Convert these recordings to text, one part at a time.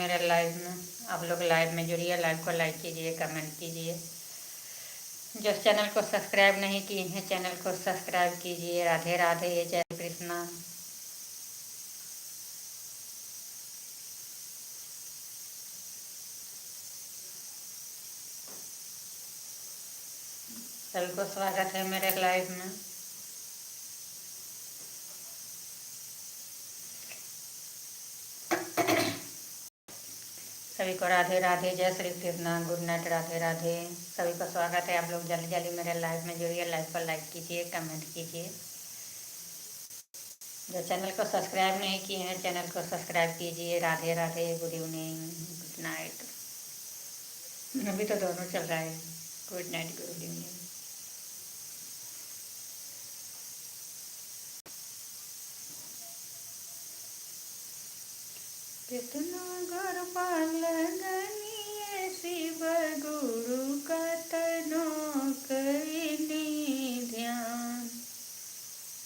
मेरे लाइव में। आप लोग लाइव में जुड़िए, लाइव को लाइक कीजिए, कमेंट कीजिए। जो चैनल को सब्सक्राइब नहीं किए हैं चैनल को सब्सक्राइब कीजिए। राधे राधे, जय कृष्णा। सभी को स्वागत है मेरे लाइव में। सभी को राधे राधे, जय श्री कृष्णा, गुड नाइट, राधे राधे। सभी को स्वागत है। आप लोग जल्दी जल्दी मेरे लाइव में जुड़िए, लाइव को लाइक कीजिए, कमेंट कीजिए। जो चैनल को सब्सक्राइब नहीं किए हैं चैनल को सब्सक्राइब कीजिए। Radhe Radhe, good evening, good night. अभी तो दोनों चल रहा है, गुड नाइट, गुड इवनिंग। कितना घर लगनिए शिव गुरु कतनो कैनी ध्यान,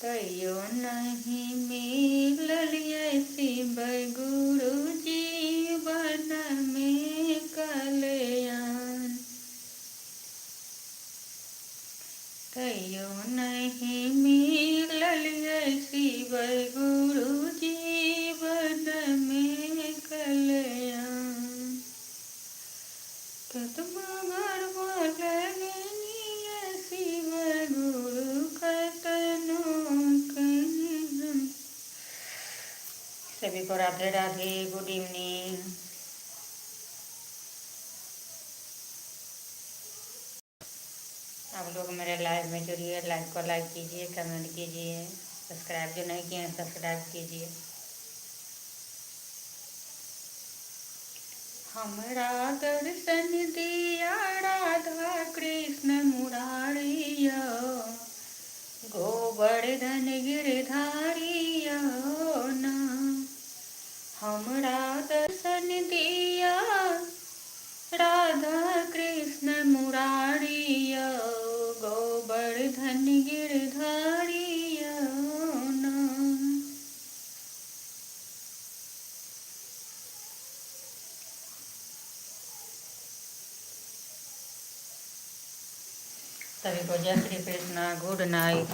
तैयो नहीं मिलल ये शिव गुरु जीवन में कल्याण, तैयो नहीं मिलल ये शिव गुरु जीवन में कल्याण। कतबो घर लगनिए शिव गुरु कतनो कैनी। सभी को राधे राधे, गुड इवनिंग। आप लोग मेरे लाइव में जुड़िए, लाइव को लाइक कीजिए, कमेंट कीजिए, सब्सक्राइब जो नहीं किए हैं सब्सक्राइब कीजिए। हमरा दर्शन दिया राधा कृष्ण मुरारिया, गोवर्धन गिरधारिया ना। हमरा दर्शन दिया राधा कृष्ण मुरारिया, गोवर्धन गिरधारिया ना। सभी को जय श्री कृष्णा, गुड नाइट,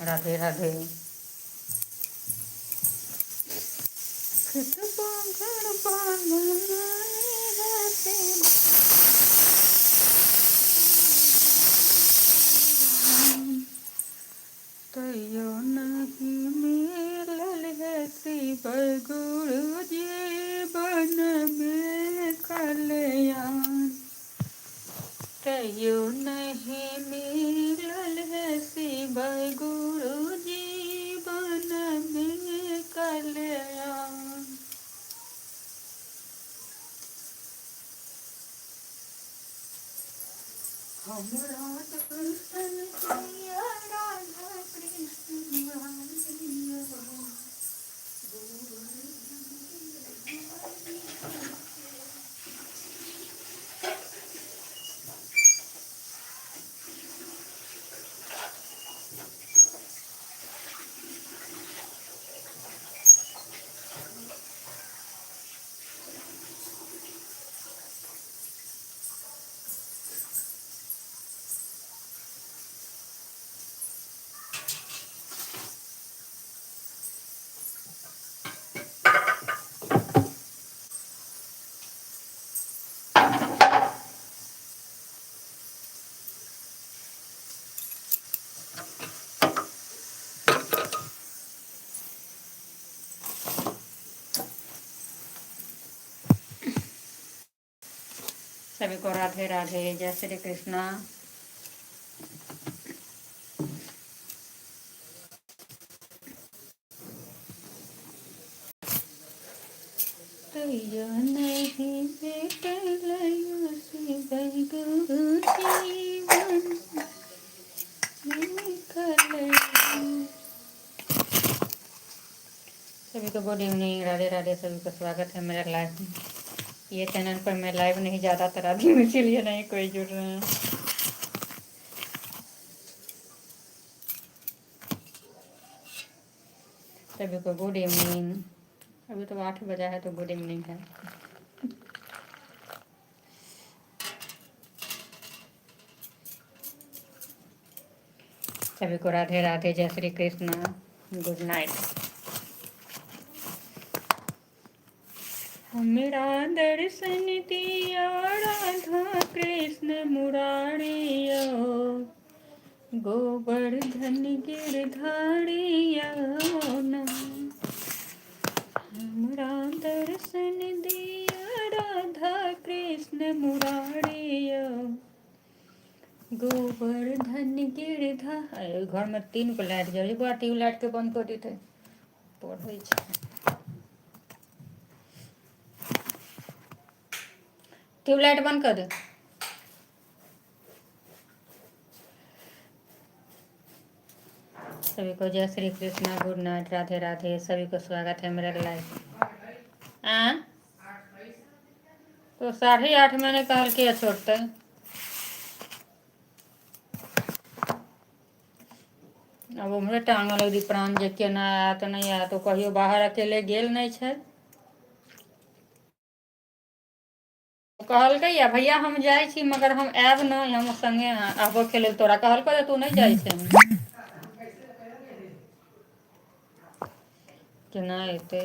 राधे राधे। तैयो नहीं मिलल है शिव गुरु जीवन में कल्याण, तैयो नहीं मिलल है शिव गुरु जीवन में कल्याण। हमरा दर्शन दिया राधा कृष्ण मुरारिया, गोवर्धन गिरधारिया। सभी को राधे राधे, जय श्री कृष्णा। तैयो नहीं भेटल शिव गुरु जीवन में कल्याण। सभी को गुड इवनिंग, राधे राधे। सभी को स्वागत है मेरे लाइव में। ये चैनल पर मैं लाइव नहीं ज़्यादातर आती हूँ, इसीलिए नहीं कोई जुड़ रहे हैं। सभी को गुड इवनिंग। अभी तो 8 बजा है तो गुड इवनिंग है। सभी को राधे राधे, जय श्री कृष्ण, गुड नाइट। हमरा दर्शन दिया राधा कृष्ण मुरारियो, गोवर्धन गिरधारिया ना। हमरा दर्शन दिया राधा कृष्ण मुरारियो, गोवर्धन गिरधार। घर में तीन गो लाइट जरै, बौआ ट्यूबलाइट के बंद कऽ देतै, पढ़ै छै। ट्यूबलाइट बंद कर दे। सभी को जय श्री कृष्णा, गुड नाइट, राधे राधे। सभी को स्वागत है मेरे लाइव। आ तो 8:30 मैंने कहल कि छोड़ते। आब उम्हरे टांगल है प्राण जे केना आयत नहि आयत। ओ कहियो बाहर अकेले गेल नहि छै। कहलकै या भैया हम जाइ छी मगर हम आयब नहि, हम संगे आबऽके लेल तोरा कहलकौ जे तू नहि जाइ छै, केना एतै?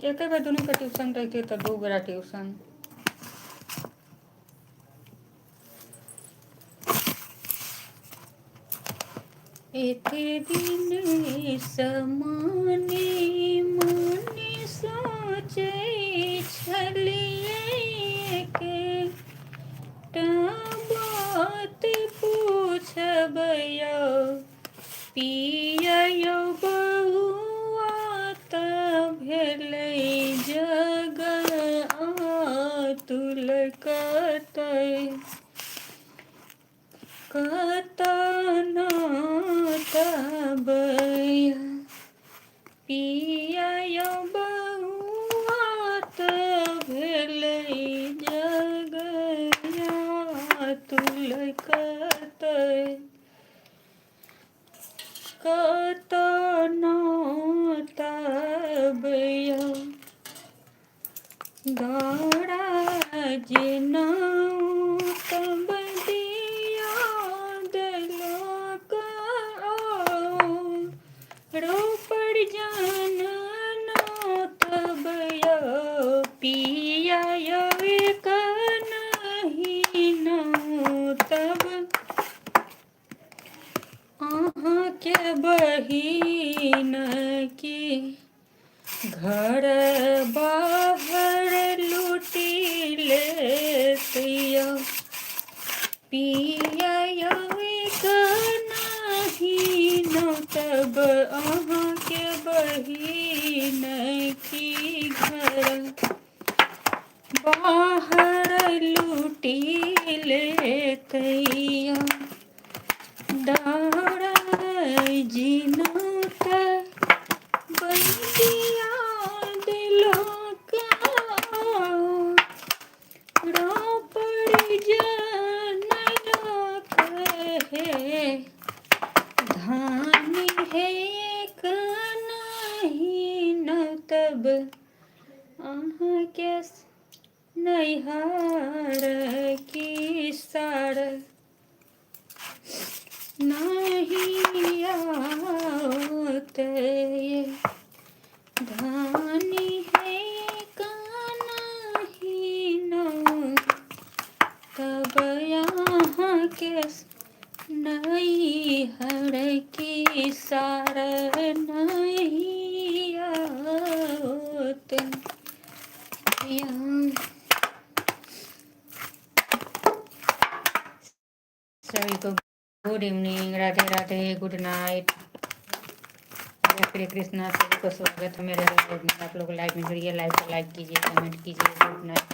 एके बेर दुनूके ट्यूशन रहितै तऽ दू गोरा ट्यूशन। एते दिन समाने मने सोचै छलियै के टा बात पूछबयौ पियौ, बौआ तऽ भेलै जग आतुल कतै कतऽ तबैया, पिया बौआ तऽ भेलै जग आतुल कतै कतऽ तबैया, दौड़ा जेना तब दिया देलक रोपड़ जान तब पिया नहीं न तब अहाँके बहिन की घर बाहर लूटि लेतिया, पिया नहीं न तब अहाँके बहिन की घर बाहर लूटि लेतैया, दौड़ा जिना बंदिया दिलों रोपड़ जनलोक हे धानी हे नहीं न तब अहाँके नैहर की सार नहीं आओत, धानी है नहीं न तब अहाँके नैहर की सार नहीं आओत। सभी को good evening, Radhe Radhe, good night, जय श्री कृष्णा। सभी को स्वागत है मेरे लाइव में। आप लोग लाइव में जुड़िए, लाइव को लाइक कीजिए, कमेंट कीजिए। Good night.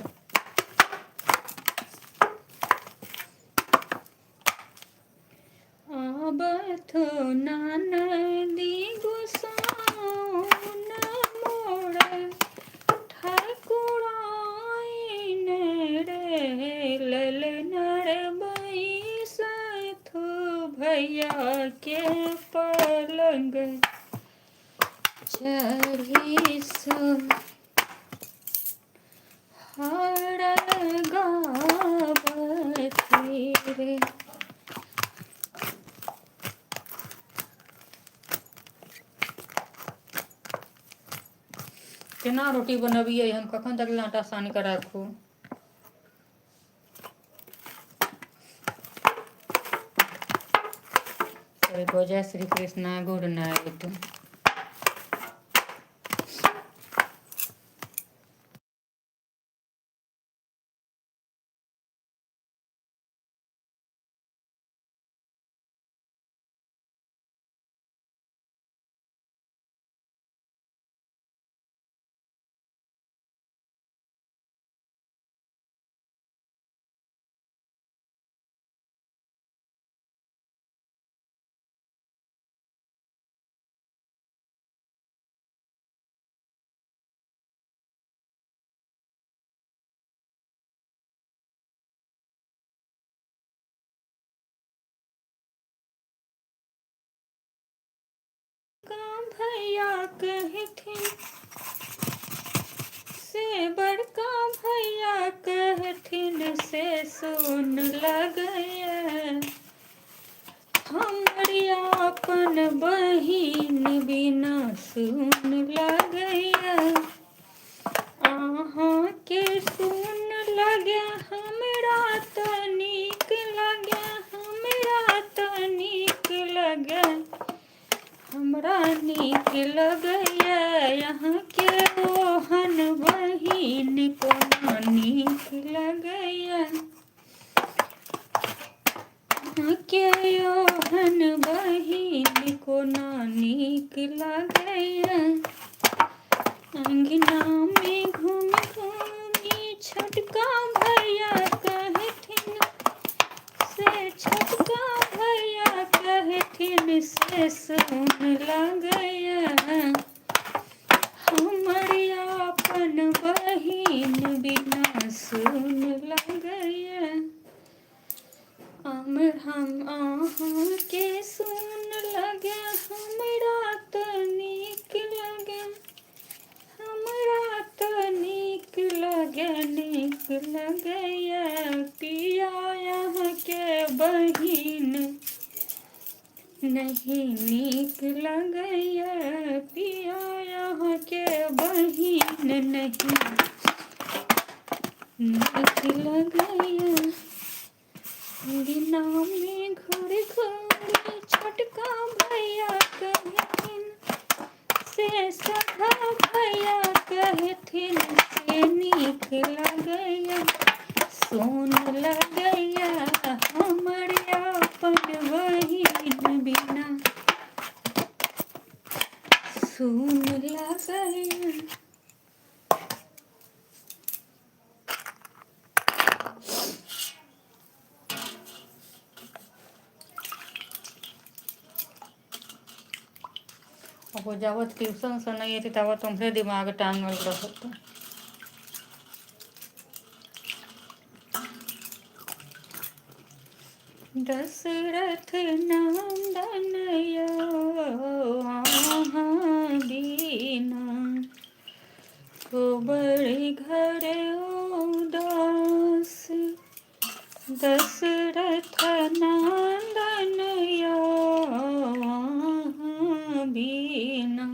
आबथु ननदी गोसाउन मोर ठाकुराइन रे, ललन रे बैसथु भैया के पलंग चढ़ी सो हर गावथि रे। केना रोटी बनबियै हम? कखन तक आटा सान कऽ राखू? सभी को जय श्री कृष्णा, गुड नाइट। भैया कहथिन से, बड़का भैया कहथिन से सुन लगैया, हमर अपन बहिन बिना सुन लगैया। अहाँके सुन लगे हमरा तऽ नीक लगे, हमरा तऽ नीक लगे, हमरा नीक लगैया। अहाँके ओहन बहिन कोना नीक लगैया, अहाँके ओहन बहिन कोना नीक लगैया। अंगना में घूमि घूमि छोटका भैया कहथिन से, छोटका भैया कहथिन से सुन लगैया, हमर अपन बहिन बिना सुन लगैया। अमर हम अहाँके सुन लगे हमरा तऽ नीक लगे, हमरा तऽ नीक लगे, नीक लगैया। पिया अहाँके बहिन नहीं नीक लगैया, पिया अहाँके बहिन नहीं नीक लगैया। अंगना में घुर घुरी छोटका भैया कहथिन से, सभा भैया कहथिन से नीक लगैया, सोन लगैया हमर अपन बहिन बिना सुन लगैया। अब जावत ट्यूशन से नहीं अयतै ताबत उम्हरे दिमाग टांगल रहत। दशरथ नन्दन अहाँ बिना कोबर घर उदास, दशरथ नन्दन अहाँ बिना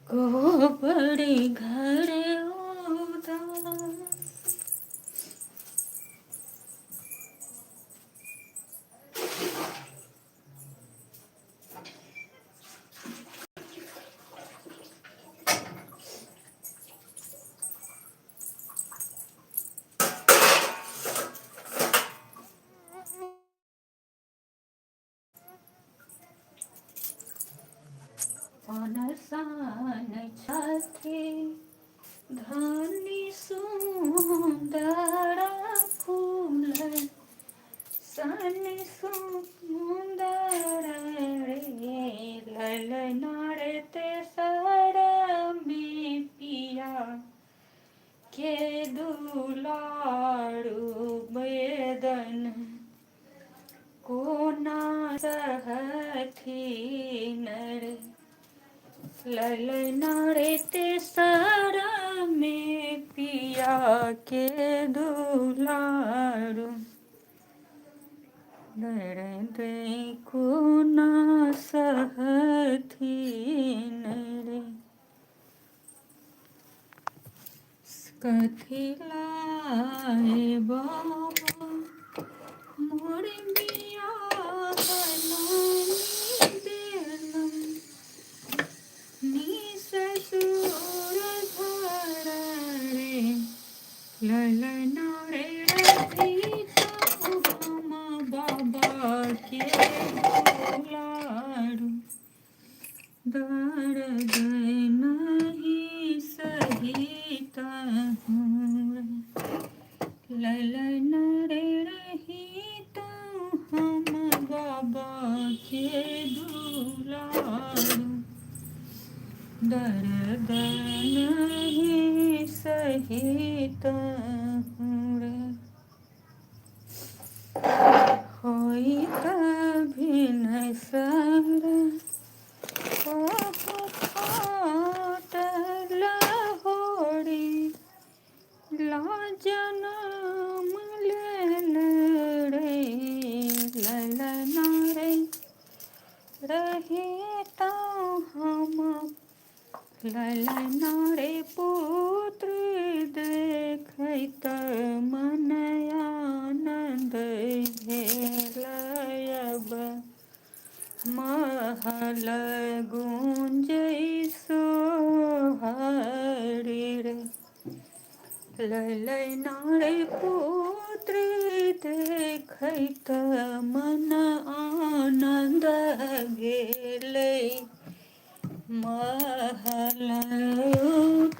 कोबर घर उदास। अनसान छथि धनी सुन्दर फूल सन सुन्दर रे, ललना रे तेसर में पिया के दुलारू बेदन कोना सहथिन रे, ललना रे तेसर में पिया के दुलारू दर्द कोना सहथिन रे। कथी लाए बाबा मोर बियाह नहि देलम नी ससुर घर रे ललना रे रहितौं हम बाबा के दुलारू दर्द नहीं सहितहुँ ललना रे रहितौं हम बाबा के दुलारू दर्द नहीं सहितहुँ रे। होइत भिनसर फाटल होरी जनम लेल रे ललना रे रहितौं हम ललना रे पुत्र देखैत मन आनन्द भेल अब महल गूँजै सोहरि रे ललना रे पुत्र देखैत मन आनन्द भेलै महल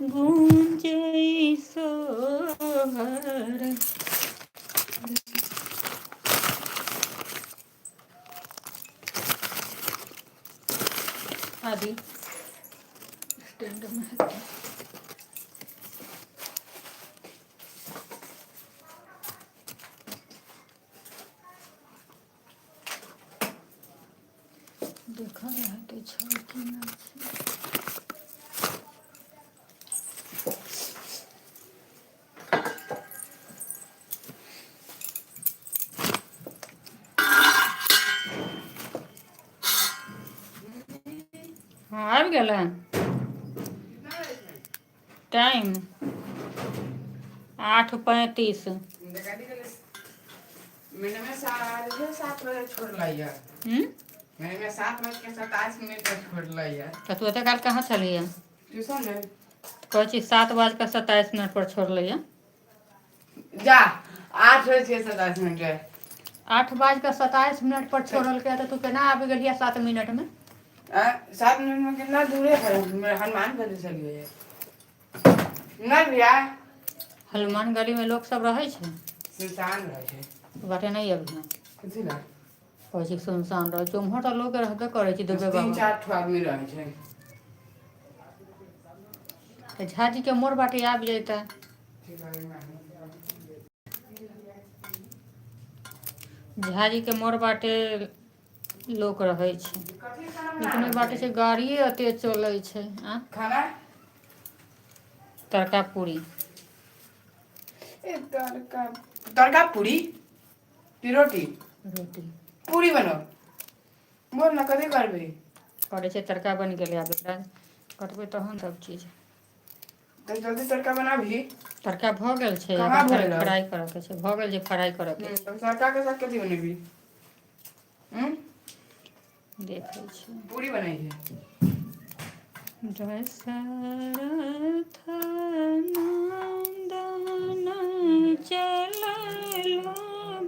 गूँजै सोहर। आदि स्टैंड में हेतै। देखल हेतै छै कि नहि छै। हँ, आबि गेलै। टाइम 8:35। मैंने 7:30 बजे छोड़लै है। हम्म? मैंने 7:27 पर छोड़लै है। तऽ तू एते काल कहाँ छलहिए? ट्यूशन में। कहै छी 7:27 पर छोड़लैए। जा, 8:27 है। 8:27 पर छोड़लकै तऽ तू केना आबि गेलियै 7 मिनटमे? आ, 7 मिनट में कितना दूर है? मेरे हनुमान गली चलिए है नहीं भैया। हनुमान गलीमे लोक सब रहै छै? सुनसान रहे छै। बाटे नहि अभी। कथी ला? कहै छी सुनसान रहै छै। उम्हर तऽ लोक रहबे करै छै दुबे तीन बाबा। चार ठो आदमी रहे छै। तऽ झाजीके मोड़ बाटे आबि जैता। झाजीके मोड़ बाटे लोक रहै छै। कथी खाना लेकिन ओहि बना बाटे छै गाड़िए एते चलै छै आ खाना। तड़का पूरी। ए, तड़का तड़का पूरी की रोटी? रोटी। पूरी बनो। बोल ना, कथी करबी? करै छै, तड़का बनि गेलै। आब एकरा कटबै तहन सब चीज। तऽ जल्दी तड़का बनाबही। तड़का भऽ गेल छै। कहाँ आब भेल हौ? फ्राइ करऽके छै। भऽ गेल छै, फ्राइ करऽके छै। तब तड़का के साथ कथी बनेबी? हम्म? देखै छी। पूरी बनाई। दशरथ नन्दन चलल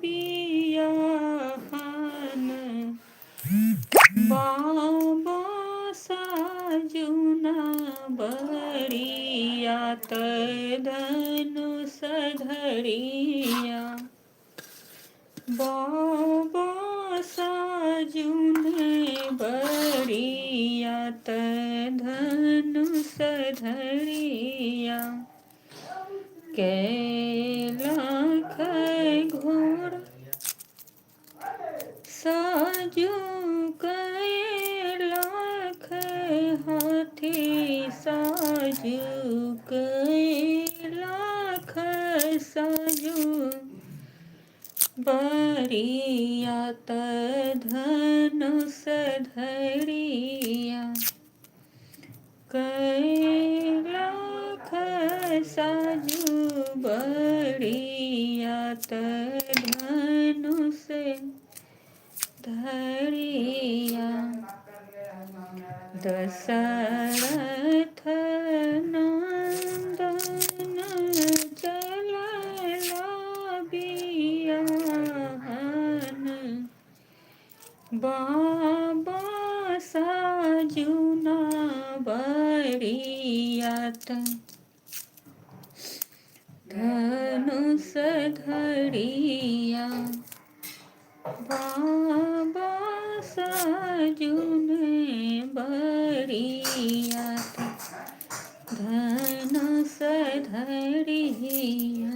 बियाहन बाबा सजुना बरियात धनुष धरिया बाबा सजुने बरियात धनुष धरिया कैलाख घोड़ साजू कैलाख हाथी साजू कैलाख साजू बरियात धनुष धरिया कैलाख साजू। धरिया त धनुष धरिया, दशरथ नन्दन चलला बियाहन, बाबा साजुना बरियात धनुष धरिया, बाबा साजुन बरियात धनुष धरिया।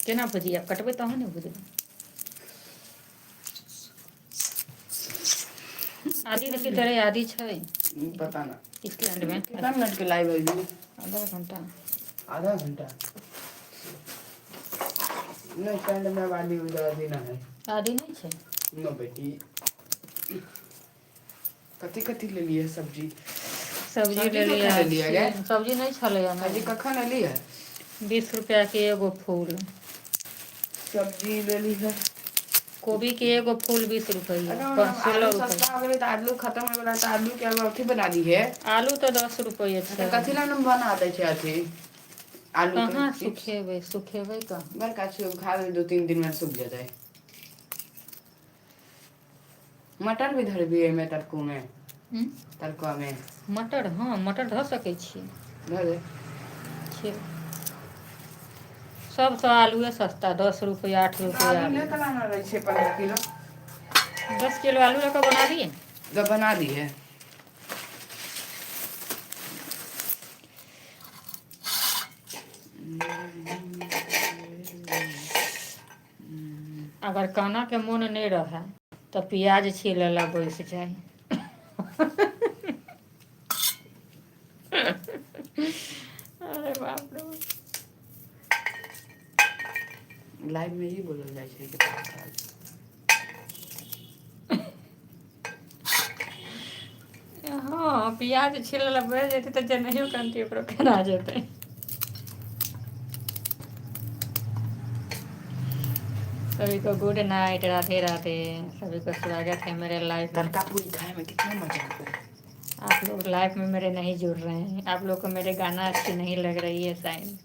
केना भुजिया कटबै तहन ने भुजबै। आदि देखी तोरे, आदि छै। पता ना। स्टैंड में। कितना मिनट के लाइव है अभी? आधा घंटा। आधा घंटा नहीं, स्टैंड में वाली उधर अभी ना है। आदि नहीं छै। न बेटी, कथी कथी ले लिए सब्जी? सब्जी सब्जी लेलियै। कखन लेलियै गे? सब्जी नहि छलैए। सब्जी कखन एली है? 20 रुपआ के एगो फूल। सब्जी लेली है। कोबी के एगो फूल 20 रुपआ, अगर 16 आलू रुपआ। सस्ता हो गेलै तऽ आलू खत्म होय गेलै, तऽ आलू के एगो अथी बना दी है। आलू तऽ 10 रुपआ तऽ छै। कथी ला न बना दै छै अथी आलू के कहाँ? चिप्स। सुखेबै, सुखेबै कहाँ? बड़का छै, खा ले, 2-3 दिन में सूख जेतै। मटर भी धरबी एहिमे तड़को में? हम्म? तड़का में। मटर, हँ, मटर धऽ सकै छियै। धर दे। छियै सबसँ आलुए सस्ता, 10 रुपआ, 8 रुपआ। आलू आलू। नहि कलाना रहै छै 15 किलो। 10 किलो आलू लऽ कऽ बनाबियै। जब बना दी है। अगर कानऽके मोन नहि रहै तऽ प्याज छीलै लए बैस जाइ। अरे बाप रे बाप। लाइव में ही बोलल जाइ छै कि हँ, प्याज छिलै लए बैस जेतै तऽ जेनाहियो कनतै ओकरो केना जेतै। सभी को गुड नाइट, राधे राधे। सभी को स्वागत है मेरे लाइव में। तड़का पूरी खाए में कितना मजा आता है। आप लोग लाइव में मेरे नहीं जुड़ रहे हैं। आप लोग को मेरे गाना अच्छी नहीं लग रही है शायद।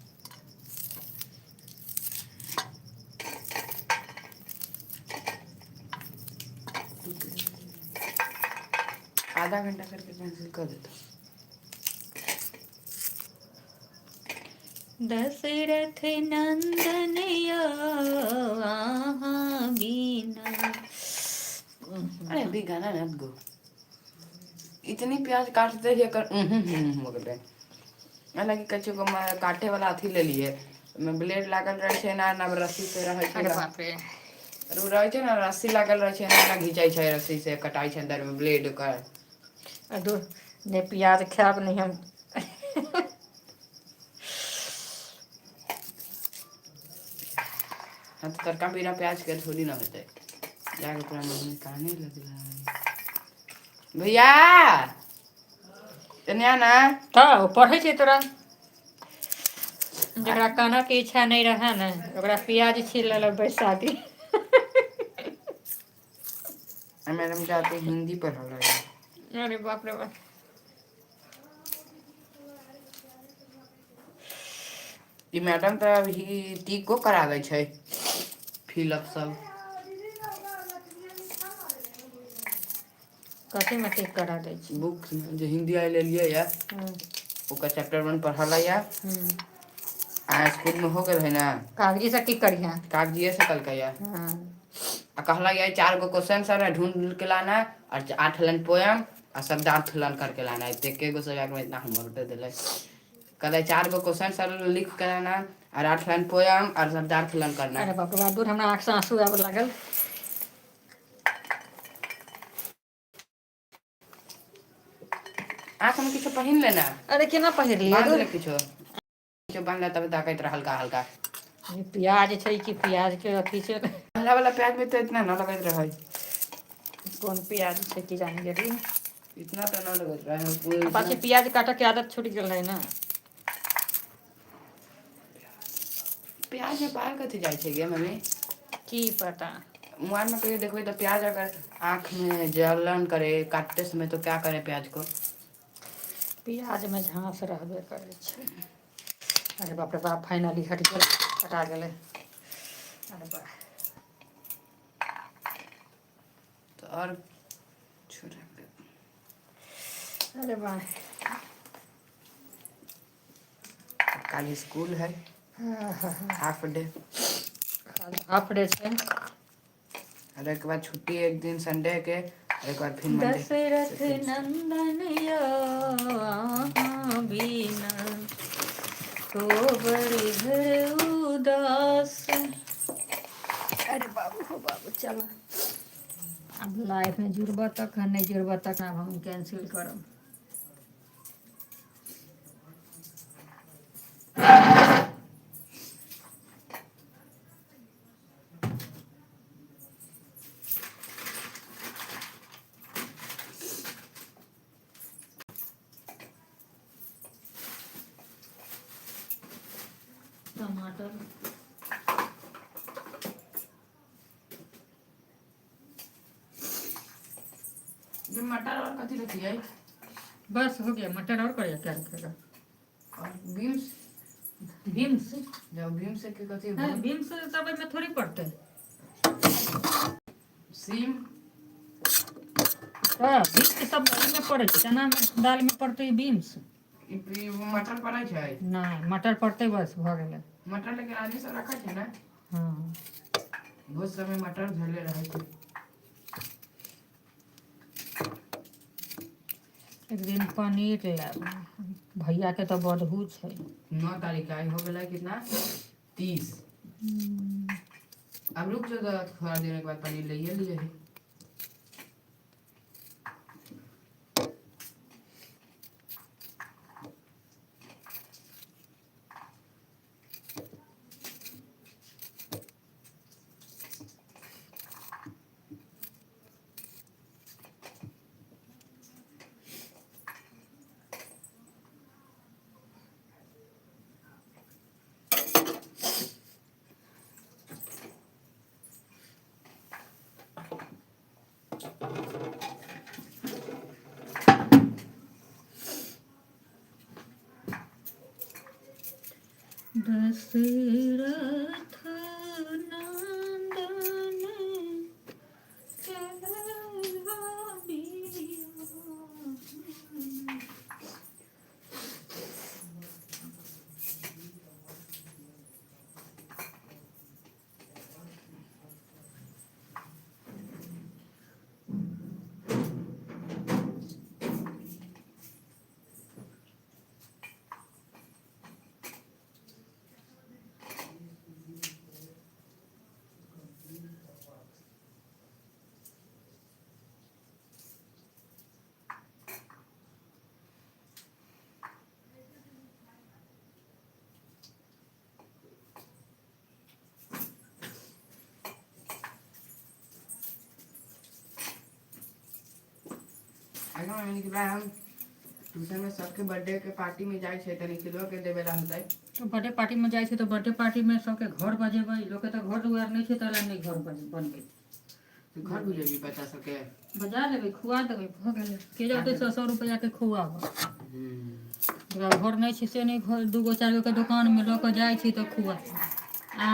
आधा घंटा करके कैंसिल कर देता। दशरथ नंदन यो अहाँ बिना। अरे, अभी गाना मत गो। इतनी प्याज काटते ही कर हो गेलै। हालांकि कछु को काटे वाला अथी ले लिए ओहिमे ब्लेड लागल रहै छै ना, ना रस्सी से रहै छै। अरे बाप रे। ओ रहै छै ने, रस्सी लागल रहै छै ना, एना घिचै छै, रस्सी से कटाइ छै अंदर में ब्लेड ओकर। आ दू नहि, प्याज खायब नहि हम। हाँ, तो तड़का बिना प्याज के थोड़ी ना होतै। जाके पूरा मम्मी काने लगलै। भैया, तनिया ना। तऽ ओ पढ़ै छै तोरा। जकरा कानऽके इच्छा नहि रहै ने, ओकरा प्याज छील लए बैसा दी। मैडम जाते हिंदी पढ़ा रहे। अरे बाप रे बाप। ई मैडम तऽ अभी टीको कराबै छै, फिलअप सब। कथीमे टिक करा दै छै? बुक जे हिंदी आइ लेलियै ये, ओकर चैप्टर वन पढ़ल ये। आ स्कूल में हो गेल है ने। कागजी से टिक करिहे। कागजिए से कलकै ये। आ कहला ये चार गो क्वेश्चन सर है, ढूंढ के लाना है और आठ लाइन पोएम आ शब्दार्थ लाइन करके लाना है। एके गो सब्जेक्ट में इतना होमवर्क दे दिले। कहले चार गो क्वेश्चन सर लिख के लाना और आठ लाइन पोएम और शब्दार्थ लाइन करना अरे है। बाप रे बाप, दूर, हमरा आँखसँ आँसू आबऽ लागल। आँख में किछो पहिन लेना। अरे, केना पहिर लियै? बांध दूर। ले किछो किछो, बांध ले तब ताकैत रह हल्का हल्का। ई प्याज छै कि प्याज के अथी छै? काल्हा वाला प्याज में तो इतना न लगैत रहै। कोन प्याज छै की जाने गेली। इतना तो न लगैत रहै। बाकी प्याज काटऽ के आदत छूटि गेल रहै ने। प्याज में पार कथी जाइ छै गे मम्मी? की पता। मोबाइल में कहियो देखबै तऽ प्याज अगर आँख में जलन करे काटते समय तो क्या करे प्याज को? प्याजमे झाँस रहबे करै छै। अरे बाप रे बाप, फाइनली हटि गेल, कटा गेलै। अरे बाह। तो और छोड़ा। अरे बाह। कल स्कूल है, हाफ डे। हाफ डे छै। और एक बाद छुट्टी एक दिन संडे के और एक बार फिर मंडे से दशरथ फिर स्कूल। नन्दन यौ बिना कोबर घर उदास। अरे बाबू हो बाबू, चल आब लाइफमे जुड़बह तखन, नहि जुड़बह तखन आब हम कैंसिल करब। टमाटर। ये मटर और कथी रखी है? बस हो गया। मटर और करिए, क्या रखेगा? और बीन्स। बीन्स। जब बीन्स के कथी? हाँ, बीन्स सब एहिमे थोड़ी पड़तै। सीम। हँ, बीन्स सब एहिमे पड़ै छै, चनामे दालिमे पड़तै बीन्स। ई मटर पड़ै छै? नहि, मटर पड़तै, बस भऽ गेलै। मटर लेकिन आदमी सब रखै छै ने? हँ। बहुत समय मटर धरले रहै छै। एक दिन पनीर लायब, भैयाके तऽ बदहू छै। 9 तारीख आइ हो गेलै कितना? 30। अब रुक जो थोड़ा देर के बाद पनीर लइए लिए। दशरथ नन्दन चलबा बियान। आगे मम्मी के हम ट्यूशन में सबके बर्थडे के पार्टी में जाइ छै तऽ निखिलो के देबे ला होतै। तऽ बर्थडे पार्टीमे जाइ छै तऽ बर्थडे पार्टीमे सबके घर बजेबै। लोकके तऽ घर दुआर नहि छै, तऽ नहि घर बनबै। तू घर बुझेबी बच्चा सबके? बजा लेबै, खुआ देबै, भऽ गेलै। के जाते सौ सौ रुपैआके खुआबऽ। जकरा घर नहि छै से नहि घर, दूगो चारि गोके दोकानमे लऽ कऽ जाइ छै तऽ खुआ आ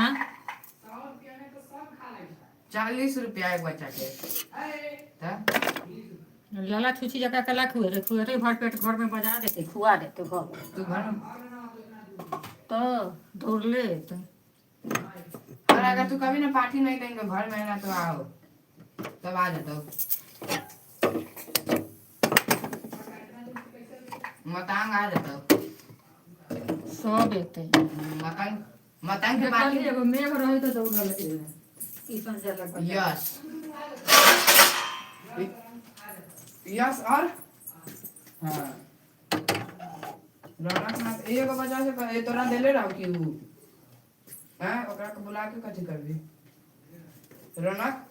40 रुपया एक बच्चा के तऽ। लाला छुछी जकरा केला खुएतै, खुएतै भर पेट, घरमे बजा देतै, खुआ देतै, भऽ गेलै। तू घर में तऽ दौड़ले एतै। और अगर तू कभी ना पार्टी नहीं देंगे घर में ना तो आओ, तब आ जातो। मतंग आ जातो। सब एतै। मतंग, मतंग के पार्टी। देखलियै, एगो मेघ रहै तऽ दौड़ल एलै। ट्यूशन से लग बच्चा। यस यस, और हाँ, रौनक ना एगो बच्चा से तोरा देले रहो कि ऊ हैं ओकरा के बुला के कथी करबी? रौनक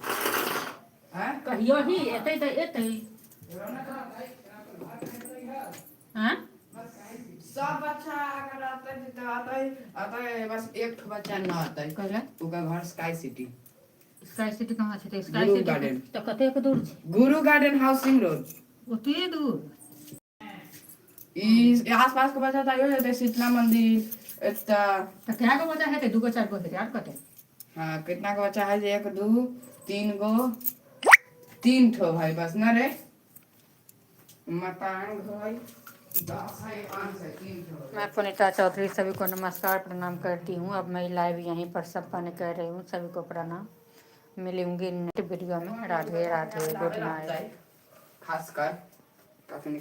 हैं? कहियो ही एतै तऽ एतै। रौनक रहतै, आँ? सब बच्चा अगर रहतै तऽ अतै अतै, बस एक ठो बच्चा न अतै। कहले। ओकर घर स्काई सिटी। स्काई सिटी कहाँ छै? तऽ स्काई गुरु सिटी गार्डन। तऽ कतेक दूर छै? गुरु गार्डन हाउसिंग रोड। ओते दूर? ई आस पास के बच्चा तऽ आइयो जेतै, शीतला मंदिर एतऽ। तऽ कए गो बच्चा हेतै? दू गो, चारि गो हेतै, आर कते? हाँ, कितना के बच्चा है जे? एक, दू, तीन गो, तीन ठो भाई बस न रे। मतांग है, 10 है, 5 है, तीन ठो। मैं पुनीता चौधरी सभी को नमस्कार, प्रणाम करती हूँ। अब मैं लाइव यहीं पर संपन्न कर रही हूँ। सभी को प्रणाम, मिलूंगी नेक्स्ट वीडियो में। Radhe Radhe, good night. खासकर कखनी।